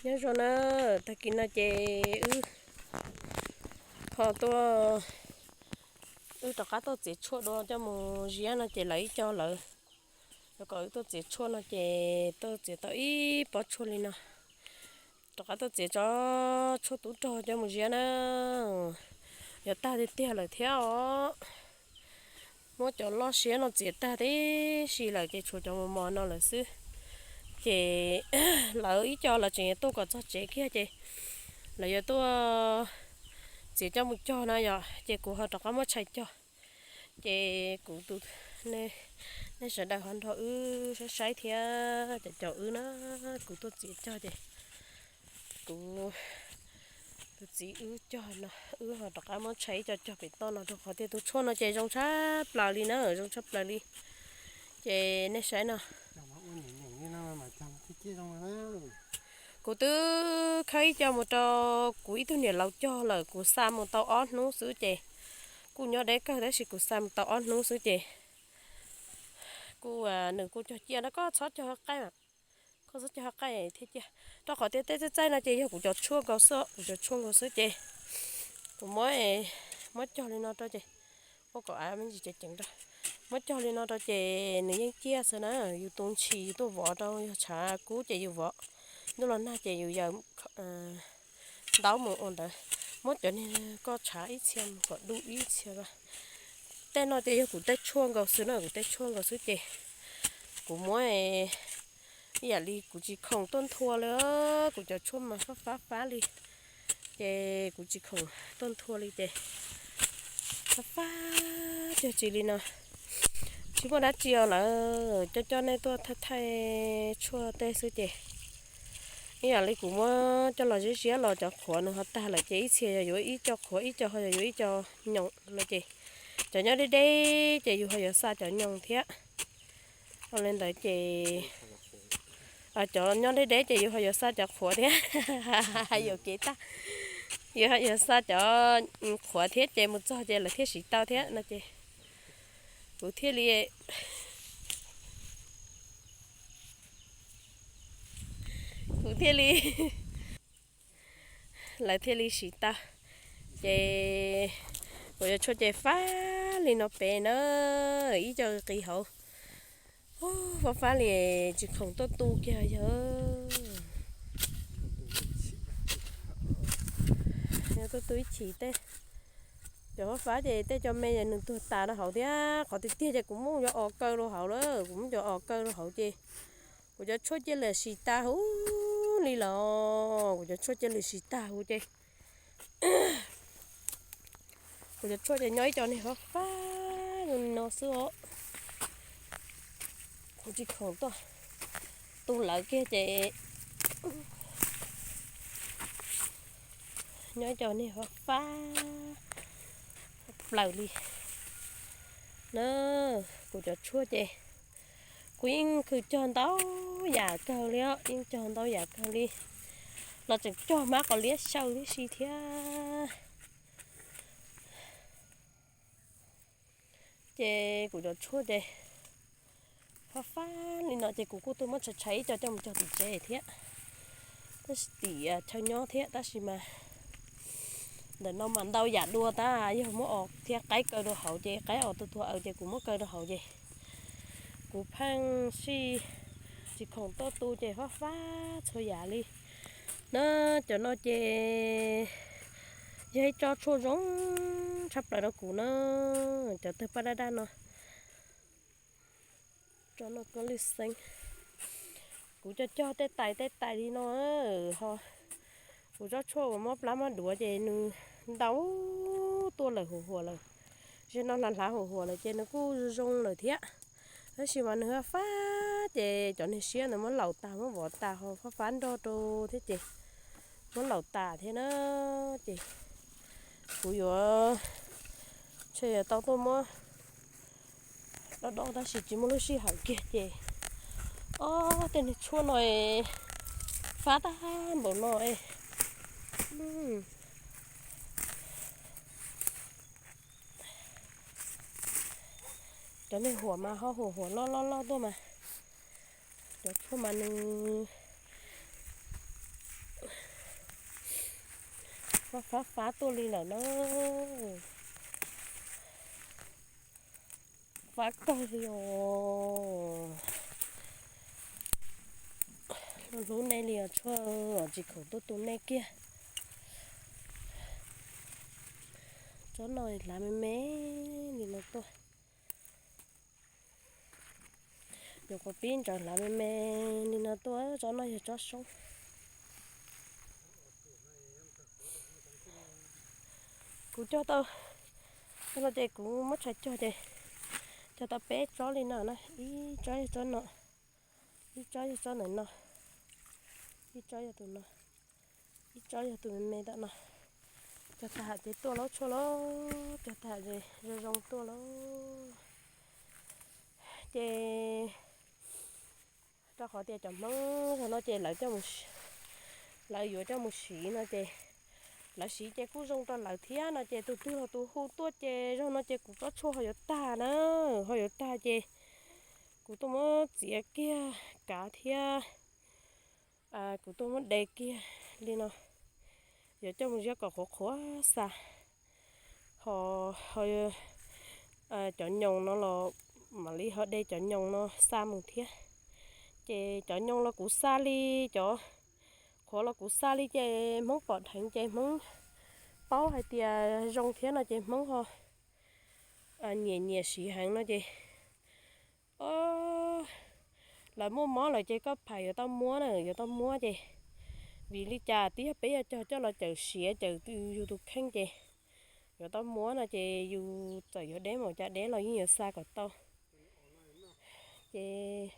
Nyob zoo na, tag kis no ces wb ho tuaj, wb rov qab tuaj txiav tshuaj dua coj mus ziab no ces lawv ib co lawv, rau kom wb tuaj txiav tshuaj no ces tuaj txiav tau ib pob tshuaj li no. Rov qab tuaj txiav tso tshuaj tub rog coj mus ziab na. Yog tag tiag tiag lawm thiab os. Muab cov loj siab no txiav tag tib si lawm ces tshuav cov mos mos no lawm xwb. Ces lawv ib co lawv tseem yuav tuaj kom txog tsev kiag ces lawv yuav tuaj txiav coj mus cog na yom, ces kuv ho rov qab muab tshais cog. Ces kuv tus, nej sawv daws ho nrog wb saib saib thiab, cov caum wb na, kuv tuaj txiav cog ces kuv tus txiv wb cog no, wb ho rov qab muab tshais ib co cog pem toj no rau qhov tias tus tshuaj no ces zoo tshaj plaws li na, zoo tshaj plaws li. Ces nej saib no, kuv twb khawb ib co mus rau kuv ib tug niam laus cog lawm, kuv xa mus tau ob hnub xwb ces kuj nyob deb kawg tab sis kuv xa mus tau ob hnub xwb ces kuj, nws kuj cog ciaj na, koj txhob cog qaij, koj txhob cog qaij thiab ciaj. Rau qhov tias tej txaij txaij no ces yog kuv cov tshuaj nkaus xwb, kuv cov tshuaj nkaus xwb ces kuv muab, muab cog li no rau ces, ua kom av me ntsis ceev ceev rau. Muab cog li no rau ces nws yeej ciaj xwb na, yus tu ntshis yus tuaj vov rau, yog tshav kub ces yus vov, ntuj los nag ces yus yaws ntaub mus ua ntawd. Muab cov niag koj tshav ib txhia mus kom du ib txhia. Tej no ces yog kuv tej tshuaj nkaus xwb na, kuv tej tshuaj nkaus xwb ces kuv muab, ib yam li kuv tsis khoom tuaj nthua li, kuv cov tshuaj mas fab fab fab li, ces kuv tsis khoom tuaj nthua li ces fab fab cog tsis li no. Tsis muaj dab tsi os, lawv coj coj nej tuaj thaij thaij tshuaj tej xwb ces ib yam li kuv muab coj los ziab ziab los cov qhuav nws ho tag lawm ces ib txhia yog yuav ib co qhuav, ib co ho yog yuav ib co nyoos no ces cov nyob deb deb ces yus ho yuav xa cov nyoos thiab. Ua li ntawd ces cov nyob deb deb ces yus ho yuav xa cov qhuav thiab. Yuam kev tag, yus ho yuav xa cov qhuav thiab ces mus txog ces lawv thiaj siv tau thiab no ces kuv thiaj li, kuv thiaj li, lawv thiaj li siv tau. Ces kuv cov tshuaj ces fab li no pem na, ib co qis hauv, fab fab li, tsis khoom tuaj tu kiag yog tuaj tu ib chim tej. Cov fab fab ces tej co me nws tuag tas rau hauv thiab, qhov tiag tiag ces kuv muab cov os kaw rau hauv lawm, kuv muab cov os kaw rau hauv ces kuv cov tshuaj cia li siv tas huv li los, kuv cov tshuaj cia li siv tas huv ces kuv cov tshuaj ces nyob ib co niag fab fab zoo li no xwb os. Kuv tsis khoom tuaj tu lawv kiag ces nyob ib co niag fab fab plaws li na. Kuv cov tshuaj ces kuv yeej khwv cog ntau yam kawg li os, yeej cog ntau yam kawg li. Los tseem cog mab qos liab xyaw tib si thiab. Ces kuv cov tshuaj ces fab fab li no ces kuv kuj tuaj muab tshais tshais ib co coj mus cog tim tsev thiab, tab sis tim chaw nyob thiab, tab sis mas ntawm no mas ntau yam dua tab, yog muab os thiab qaib kaw rau hauv ces qaib os tuag tuag aws ces kuv muab kaw rau hauv ces kuv pheej sij tsis khoom tuaj tu ces fab fab txhua yam li na. Cov no ces yog ib tsob tshuaj zoo tshaj plaws rau kuv na, cov tawg paj daj daj no. Tsob no koj lwj xeeb, kuv cog cog tej tais tej tais li no ho. Kuv tsob tshuaj uas mob plab mob duav ces nws ntau tuaj lawm huv huam lawm, ze no hlav hlav huv huam lawm ces nws kuj zoo lawm thiab. Tab sis mas nws fab ces cov niag siab ntawd muab laus tas muab vov tas ho fab fab nrog rau thiab ces muab laus tas thiab na. Ces kuv yuav, ntshe yuav tau tuaj muab dob dob tab sis tsis muaj lub sij hawm kiag ces, o, tej niag tshuaj no fab tag npaum no. Cov niag huam mas ho huam huam loj loj loj tuaj mas, cov tshuaj mas nws Fab fab tuaj li lawm na. Fab kawg li os. Hlub nej li os tshuaj, tsis khoom tuaj tu nej kiag. Tsob no hlav me me li no tuaj. Nyuam qhuav pib ntsaws hlav me me li no tuaj, tsob no yog tsob soob. Kuv cog tau, no ces kuv muab tshais cog ces cog tau peb tsob li no na, ib tsob yog tsob no, ib tsob yog tsob ntawm no, ib tsob yog tus no, ib tsob yog tus me me tom no. Cog tag ces tuaj lauj tshuaj lauj, cog tag ces zoo zoo tuaj lauj. Ces rau qhov tias cov Hmoob zaum no ces lawv coj mus, lawv yuav coj mus siv no ces lawv siv ces kuj zoo rau lawv thiab no ces tus twg los tus hu tuaj ces zaum no ces kuv tsob tshuaj ho yuav tag na, ho yuav tag ces kuv tuaj muab txiav kiag kav thiab kuv tuaj muab de kiag li no, yuav coj mus ziab kom qhuav qhuav xa. Ho, ho cov nyoos no los mam li ho de cov nyoos no xa mus thiab. Ces cov nyoos los kuv xa li, cov qhuav los kuv xa li ces Hmoob pom dheev ces Hmoob paub hais tias zoo thiab no ces Hmoob ho nyiam nyiam siv heev no ces, o, lawv muaj mob lawm ces koj phais yuav tau muab na, yuav tau muab ces vim li cas twb yog peb yuav cog coj los cawm siav cawm yus tus kheej ces yuav tau muab no ces yus txawm yuav deb npaum cas deb los yeej yuav xa kom tau. Ces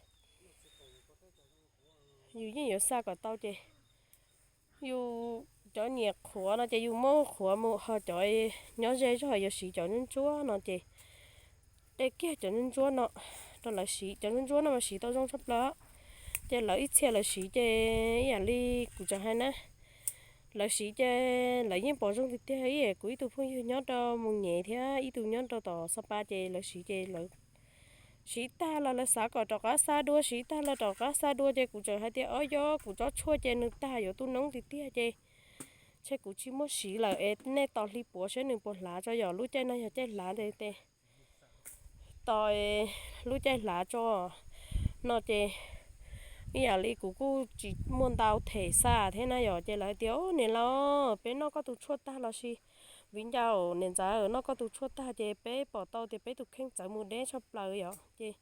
yus yeej yuav xa kom tau ces yus cov nyiam qhuav no ces yus muab qhuav mus, ho cov nyob ze zog yuav siv cov ntsuab ntsuab no ces de kiag cov ntsuab ntsuab no rau lawv siv. Cov ntsuab ntsuab no mas siv tau zoo tshaj plaws, ces lawv ib txhia lawv siv ces ib yam li kuv tseem hais na, lawv siv ces lawv yeej pom zoo tiag tiag. Ib yam kuv ib tug phooj ywg nyob rau Mus Nyem thiab ib tug nyob rau tom Xa Pa ces lawv siv ces lawv siv tag los lawv xav kom rov qab xa dua, siv tag los rov qab xa dua ces kuv tseem hais tias o yog kuv tsob tshuaj ces nws tag yuav tu noob tiag tiag ces ntshe kuv tsis muab siv lawm es nej tos hli puav saib nws puas hlav tso, yog lub caij no yog caij hlav tes tos lub caij hlav tso no ces ib yam li kuv kuj tsis muaj ntau them xa thiab na yom. Ces lawv tias niam laus, peb noj koj tus tshuaj tag los sis viv ncaus niam ntxawm noj koj tus tshuaj tag ces peb pom tau tias peb tus kheej txawv mus deb tshaj plaws yom, ces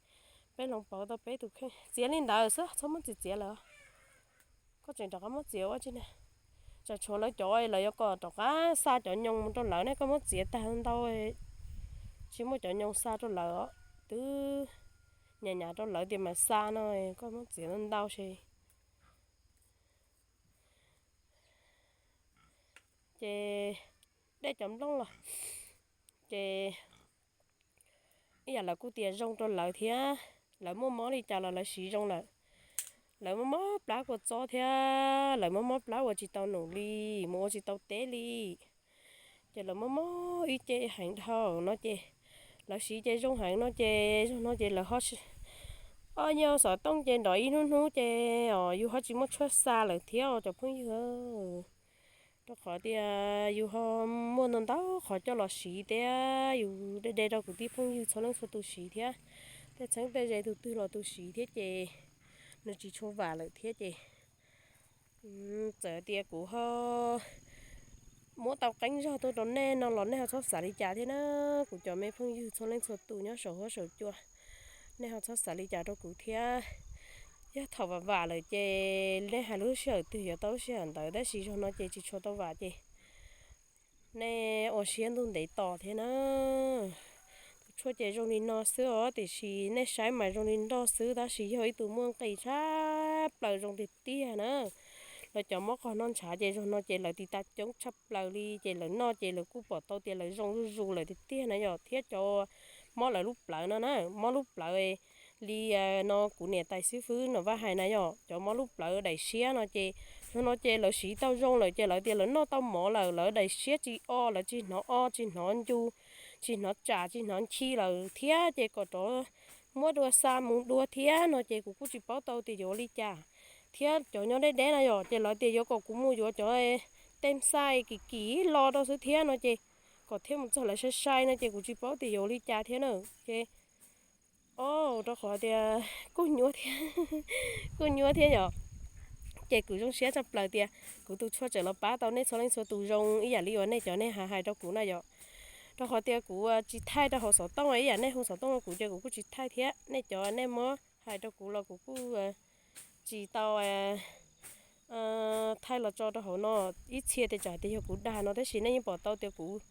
peb hloov pauv tau peb tus kheej. Txiav li ntawd xwb txhob muab txiav txiav lawm. Koj tseem rov qab muab txiav ua tsi na? Tsam tshuav lawv cov lawv yuav kom rov qab xa cov nyoos mus rau lawv ne, koj muab txiav tag ntau, tsis muaj cov nyoos xa rau lawv os. Twb nyam nyam rau lawv tias mam xa no, koj muab txiav ntau ces. Ces dej cov nplooj los ces ib yam lawv kuj tias zoo rau lawv thiab, lawv muaj mob li cas los lawv siv zoo lawm. Lawv muaj mob plab kua txob thiab lawv muaj mob plab ua tsis tau num li, mus ua tsis tau teb li. Ces lawv muaj mob ib ce heev dhau no ces lawv siv ces zoo heev no ces zoo no ces lawv ho, o, nyob xov tooj ces nrov ib hnub hnub ces os yus ho tsis muaj tshuaj xa lawm thiab os cov phooj ywg. Rau qhov tias yus ho muaj ntau ntau qhov coj los siv thiab yus de de rau kwv tij phooj ywg txhua leej txhua tus siv thiab, tej txheeb tej ze tus twg los tus siv thiab ces nws tsis tshua vam lawm thiab ces txawm tias kuv ho muab tau qeeb zog tuaj rau nej no los nej ho txhob xav li cas thiab na. Kuv cov me phooj ywg txhua leej txhua tus nyob saum huab saum cua, nej ho txhob xav li cas rau kuv thiab. Yog thaum vam vam lawm ces nej hais lub sij hawm twg yuav tau lub sij hawm ntawd, tab sis zaum no ces tsis tshua tau vam ces nej ua siab ntuj ntev tos thiab na. Tus tshuaj ces zoo li no xwb os, tiam sis nej saib mas zoo li nroj xwb tab sis yog ib tug muaj nqis tshaj plaws zoo tiag tiag na. Lawv cov mob qog noj ntshav ces zaum no ces lawv tiv tas coob tshaj plaws li ces lawv noj ces lawv kuj pom tau tias lawv zoo zuj zus lawm tiag tiag na yom. Thiab cov mob lawv lub plawv no na, mob lub plawv li no kuv niam tais xib fwb Nom Vaj hais na yom, cov mob lub plawv daim siab no ces zaum no ces lawv siv tau zoo lawm ces lawv tias lawv noj tau mov lawm lawv daim siab tsis o, lawv tsis hnov o tsis hnov ncu, tsis hnov tsam tsis hnov nchi lawm thiab ces kom rov muab dua xa mus dua thiab no ces kuv kuj tsis paub tau tias yuav li cas. Thiab cov nyob deb deb na yom ces lawv tias yuav kom kuv mus yuav cov tej xaij kim kim los rau xwb thiab no ces kom thiaj mus txog lawv sai sai no ces kuv tsis paub tias yuav ua li cas thiab na. Ces o, rau qhov tias kuj nyuaj thiab, kuj nyuaj thiab yom. Ces kuv zoo siab tshaj plaws tias kuv tus tshuaj tseem los pab tau nej txhua leej txhua tus zoo ib yam li uas nej cov nej hais hais rau kuv na yom. Rau qhov tias kuv tsis thaij rau hauv xov tooj ib yam nej hu xov tooj rau kuv ces kuv kuj tsis thaij thiab. Nej cov nej muab hais rau kuv los kuv kuj tsis tau thaij los tso rau hauv no. Ib txhia tias tsam tias yog kuv dag no tab sis nej yeej pom tau tias kuv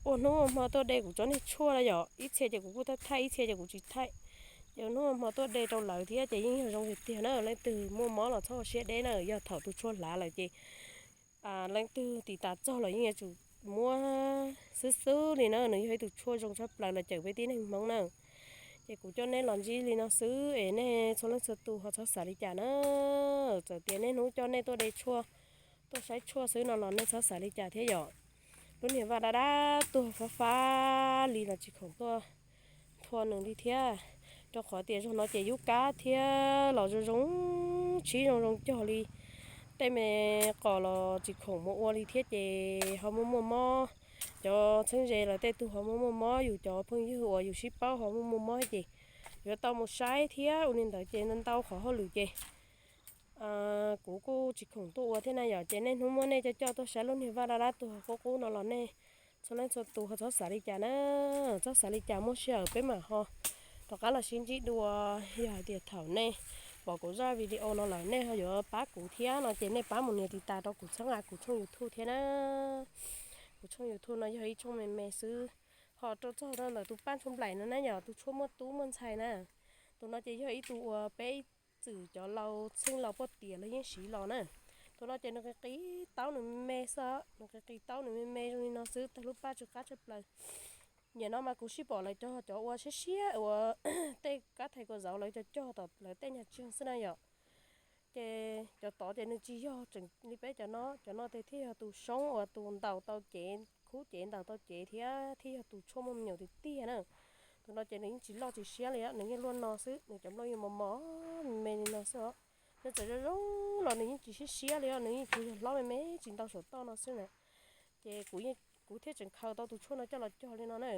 ua hnub ua hmo tuaj de kuv tsob niag tshuaj na yom. Ib txhia ces kuv kuj thaij thaij, ib txhia ces kuv tsis thaij. Ces ua hnub ua hmo tuaj de rau lawv thiab ces yeej yog zoo tiag tiag na. Leej twg muaj mob los txhob ua siab deb na, yog thaum tus tshuaj hlav lawm ces leej twg tiv tas txog los yeej yuav tsum muab xwb xwb li na. Nws yog ib tug tshuaj zoo tshaj plaws los cawm peb tib neeg Hmoob na. Ces kuv coj nej los ntsib li no xwb es nej txhua leej txhua tus ho txhob xav li cas na. Txawm tias niaj hnub coj nej tuaj de tshuaj, tuaj saib tshuaj xwb no los nej txhob xav li cas thiab yom. Lub niag vaj dab dab tuag fab fab li los tsis khoom tuaj nthua nws li thiab, rau qhov tias zaum no ces yub kab thiab los zoo zoo, tshib zoo zoo cog li. Tej me qos los tsis khoom mus ua li thiab ces ho muaj muaj mob. Cov txheeb ze lawv tej tug ho muaj muaj mob, yus cov phooj ywg uas yus sib paub ho muaj muaj mob ces yuav tau mus saib thiab. Ua li ntawd ces ntau qhov hauj lwm ces kuv kuj tsis khoom tuaj ua thiab na yom. Ces niaj hnub muab nej coj coj tuaj saib lub niag vaj dab dab tuag qub qub no los nej txhua leej txhua tus ho txhob xav li cas na. Txhob xav li cas, muaj sij hawm peb mam ho rov qab los sib ntsib dua. Yog hais tias thaum nej pom kuv zaj video no lawm nej ho yuav pab kuv thiab no ces nej pab mus nias tiv tas rau kuv txhawb nqa kuv tshooj YouTube thiab na. Kuv tshooj YouTube no yog ib tshooj me me xwb, ho rau txog rau ntawm tus Paj Ntsuag Nplaim no na yom, tus tshuaj muaj tub muaj ntxhais na. Tus no ces yog ib tug uas peb txwm cov laus txheej laus puag tiam lawv yeej siv los na. Tus no ces nws qis qis taub nws me me xwb, nws qis qis taub nws me me zoo li no xwb, tag lub paj tsw qab tshaj plaws. Nim no mas kuv sib pom lawv cog cov ua siab siab uas tej kab thais kua zauv lawv cog cog tom lawv tej nyuag tsiaj xwb na yom. Ces cov tod ces nws tsis yog tseem li peb cov no, cov no ces thiaj yog tus soob uas tus ntaus tau cev, khub cev ntaus tau cev thiab thiaj yog tus tshuaj muaj me nyuam tiag tiag na. Tus no ces nws yeej tsis loj tsis siab li, nws yeej luaj no xwb, nws cov nplooj yeej mos mos me me li no xwb os. Nws txawm zoo zoo los nws yeej tsis siab siab li os, nws yeej tsuas yog hlob me me tsis ntau saum toj no xwb na. Ces kuv thiaj tseem khaws tau tus tshuaj no coj los cog li no na.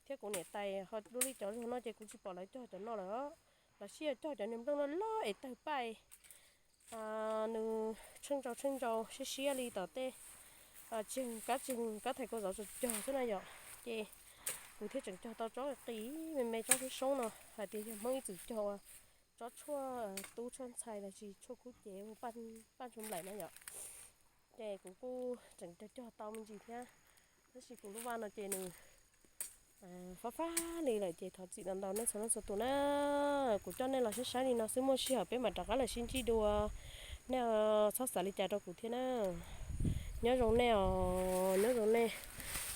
Thiab kuv niam tais ho dua li cov zoo no ces kuv tsis pom lawv cog cov no lawm. Lawv sib yog cog cov niag nplooj loj loj es tawg paj, nws tsheej ntsau tsheej ntsau siab siab li tom tej tsiaj, kab tsiaj kab thais kua zov tsuas cog xwb na yom. Ces kuv thiaj tseem cog tau tsob qis me me tsob soob soob no hais tias yog Hmoob ib txwm cog ua tsob tshuaj tub tshuaj ntxhais los sis tshuaj khub cev ua Paj Ntsuag Nplaim na yom. Ces kuv kuj tseem cog cog tau me ntsis thiab, tab sis kuv lub vaj no ces nws fab fab li lawm ces thov txim ntau ntau nej txhua leej txhua tus na. Kuv coj nej los saib saib li no xwb, muaj sij hawm peb mam rov qab los sib ntsib dua. Nej txhob xav li cas rau kuv thiab na. Nyob zoo nej os, nyob zoo nej,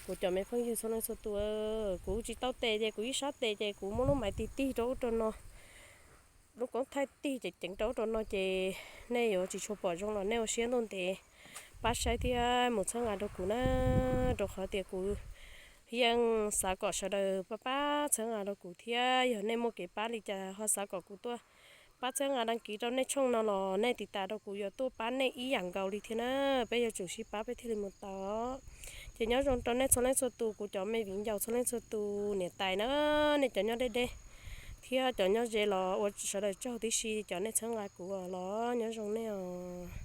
kuv cov me phooj ywg txhua leej txhua tus. Kuv tsis tau tes ces kuv ib sab tes ces kuv muab lub maiv tig tig rau ub rau no, lub koob thaij tig ceev ceev rau ub rau no ces nej yuav tsis tshua pom zoo los nej ua siab ntuj ntev pab saib thiab mus txhawb nqa rau kuv na, rau qhov tias kuv yeej xav kom sawv daws pab pab txhawb nqa rau kuv thiab. Yog nej muaj kev pab li cas ho xav kom kuv tuaj pab txhawb nqa đăng ký rau nej tshooj no los nej tiv tas rau kuv yuav tuaj pab nej ib yam nkaus li thiab na. Peb yuav tsum sib pab peb thiaj li mus tau. Ces nyob zoo rau nej txhua leej txhua tus, kuv cov me viv ncaus txhua leej txhua tus, niam tais na, nej cov nyob deb deb thiab cov nyob ze los ua sawv daws tsaug tib si, cov nej txhawb nqa kuv los nyob zoo nej os.